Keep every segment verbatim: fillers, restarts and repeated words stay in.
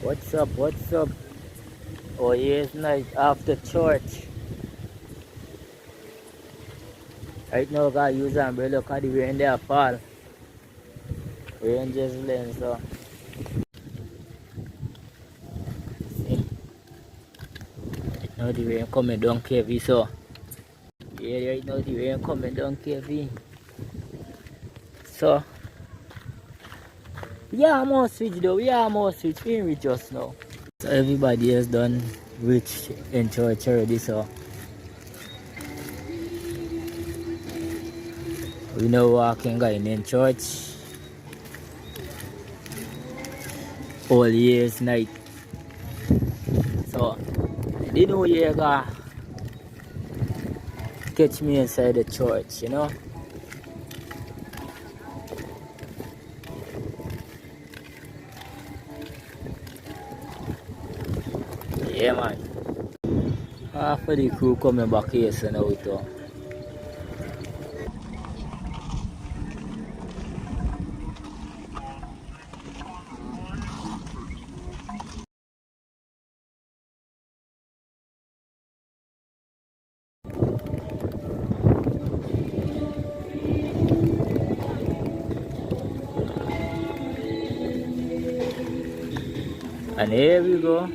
What's up, what's up? Oh yes, night after church. Right now, gotta use umbrella 'cause the rain there fall. Rain drizzling, so. See? Right now the rain coming down heavy, so. Yeah, right now the rain coming down heavy. So, we almost reach though, we almost reach, we reach just now. So everybody else done reach in church already, so we now walking in church. All year's night. So, the new year ga catch me inside the church, you know. Yeah, man. Half of the crew coming back here, so now we talk. And here we go.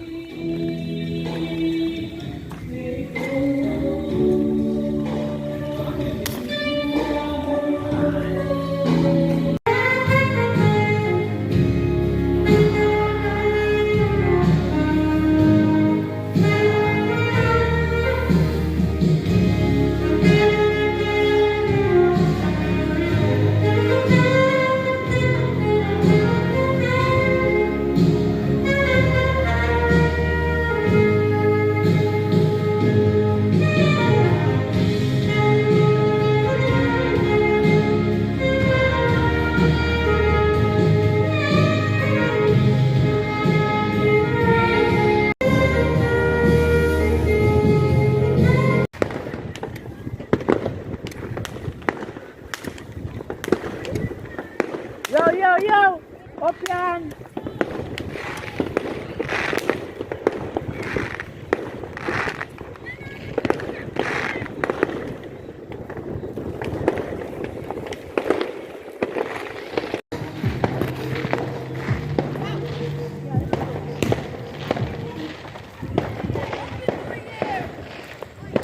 Yo, yo, yo! Up your hand!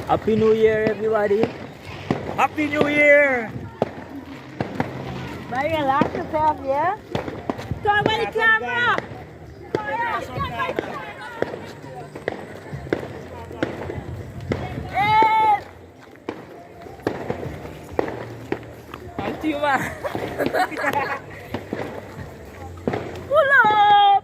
Happy New Year, everybody. Happy New Year. Mario, lock yourself, yeah? Go away, the camera. Hey! Auntie, ma. Pull up.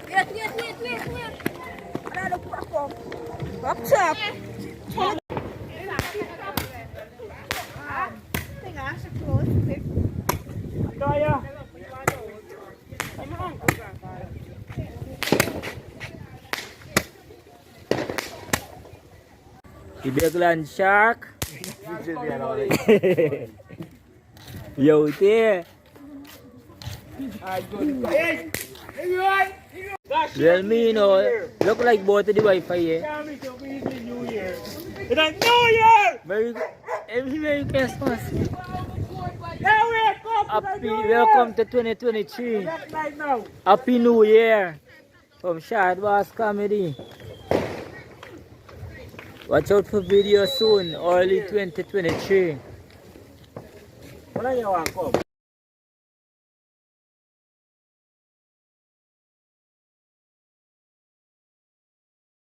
Wait, wait, wait, wait, wait. Another platform. Up top. Thing I should close quick. The big land shark. Yo, there. Well, me, you know, look like both of the Wi-Fi, eh? It's a New Year! Merry, every Merry Christmas! Happy, welcome to twenty twenty-three! Happy New Year! From Shard Boss Comedy. Watch out for video soon, early twenty twenty-three.